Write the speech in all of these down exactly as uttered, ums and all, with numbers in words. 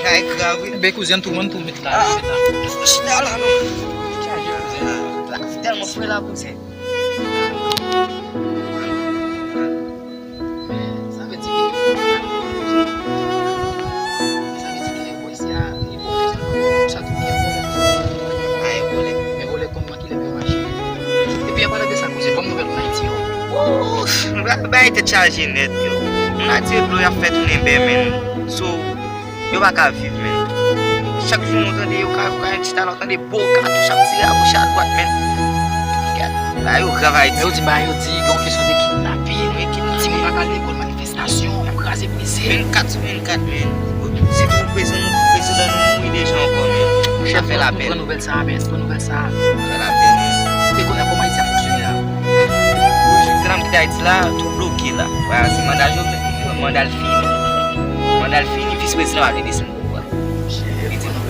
Bagay grav, wi. Ebyen, kouzen, tou moun tou met la. Ah. Chita la, non. Chaje, kouzen. La, tèlman fre la, kouzen. Sa vle di ke, sa vle di ke bò isi a, li vòlè sèlman. Sa tou gen vòlè. Ah, e vòlè. Men vòlè konn nan ki lè pou yo mache. Epi, an palan de sa, kouzen, ban m nouvèl moun Ayiti yo. Ouf, ba-, bagay tèt chaje nèt, yo. Moun Ayiti yo di yo ap fè tounen bè, men. So, yo pa ka viv, men. Chak jou nou tande yo ka, yo ka yon ti talè, tande bo katouch ap tire agoch adwat, men. Gad, bagay yo grav Ayiti. Men yo di, bagay yo di, gen yon kesyon de kidnapin, timoun pa ka al lekòl, manifestasyon, yo kraze brize. Vennkat sou vennkat, men. Si tou prezidan, prezidan nou mouri deja ankò, men. Monchè, nou pran nouvèl sa a, men, pran nouvèl sa a. Fè lapè, men. E kounye a, kòman Ayiti ap fonksyone la? Wi, jodi a m kite Ayiti la, tou bloke la. Wè, se manda Jovenel, manda l fini. Manda l fini, vis prezidan pa vle desann pouvwa. Li di nou.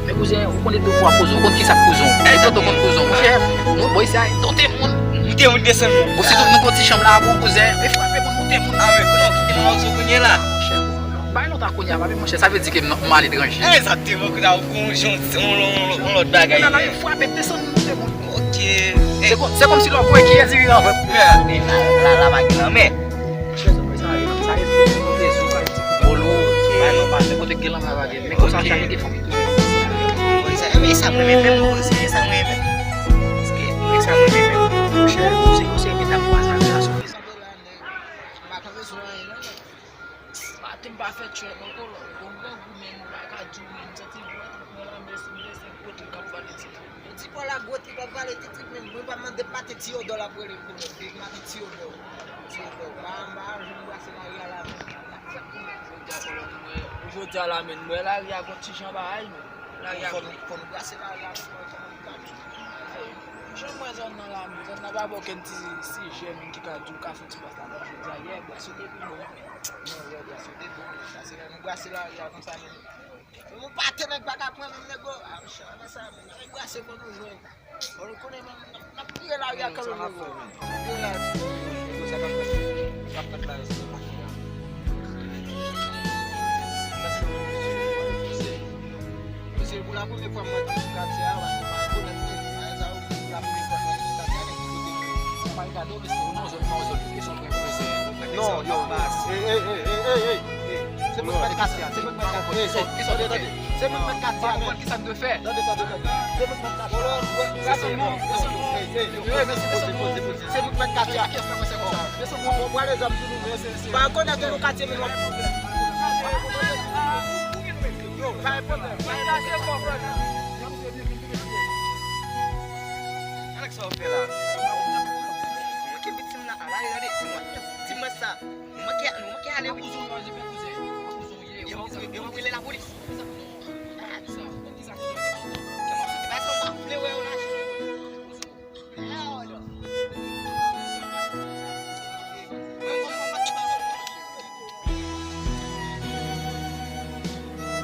Men kouzen, ou konn de fwa kouzen, ou konn kisa k kouzen. Ègzakteman. Ou konn kouzen, monchè. Nou, bò isi a, tonte moun. Monte moun, desann moun. Bon, sitou nou gon ti chanm la, bon, kouzen. E frape moun, monte moun. Ah, men, non, kite m nan ozo kounye la. Monchè, bon, bay lontan kounye a, papi, monchè, sa vle di ke m, m aletranje. Ègzakteman, kounye a, ou gon jan, on, on, on lòt bagay. Nan la, li frape, desann moun, monte moun. Ok. Se kò-, se kòmsi lè w voye kiyès dirijan vre. Yeah. La, la, la, pa gen lanmè. Monchè, sa, sa, sa, sa, sa, sa, bolo, bay non, pa nenpòt ki gen lanmè pa gen. Men konsa, chaje gen fanmi toujou. Sa, men sa mwen menm, menm, se sa mwen menm. Paske, men sa mwen menm, menm. Monchè, ou se, ou se metafò a sa, relasyon. Maten m pa fè tchwèt ankò, lò. Bon, grangou menm, m pa ka di w menm, m santi vant mwen la, men si m lese kote l k ap vale ti. Ti kò la gwo trip ap vale ti trip menm. Mwen pa mande maten Tiyodò l ap rele m pou mwen. Maten Tiyodò. Tiyodò. Ba m ba jwenn brase lari a la menm. Jodi a se lòt mwen. Jodi a la menm. Mwen lari a gon ti jan bagay menm. Lari a fò nou, fò nou brase lari a. Jan mwen zòn nan la menm. Zòn nan pa bon kenn ti sijè menm ki ka di w ka soti bò sa. Jodi a yè brase te pi bon. Non, yè brase te bon. Sa se lè nou brase lari a konsa menm. Yon pate nèg pa ka pran menm nego. Ah, monchè, nan sa menm. Nèg brase fò nou jwenn. Bon, nou konnen menm, n ap, n ap pire lari a kanmenm nego. N ap pire lari. Nego sa k ap fèt, k ap fèt la, se pa fè a. Se pou la premye fwa mwen vin sou katye a, paske m pa rekonèt li. Sa e sa, pou la premye fwa mwen vin sou katye a, nèg ki kote m. Sa pa regade w, mesye, ou nan zòn, nan zòn, ki kesyon. Non, yo, mas. Ey, ey, ey, ey, ey, ey, ey. Se mwen k mèt katye a, se mwen k mèt katye a. Ey, ey, tande, tande. Se mwen k mèt katye a, men. Kisa n dwe fè? Tande, tande, tande. Se mwen k mèt katye a. Ey, ey, yo, poze, poze, poze. Se mwen k mèt katye a. Bon, bon, pran lezam sou nou, men se, se. Pa rekonèt nou katye, men w ap. Yo, pa rekonèt. Alex, sa w fè la? Mwen ki viktim la, ala, gade, se mwen, dimanch sa. Nou manke, nou manke ale, wi. Yo, yo, yo rele lapolis.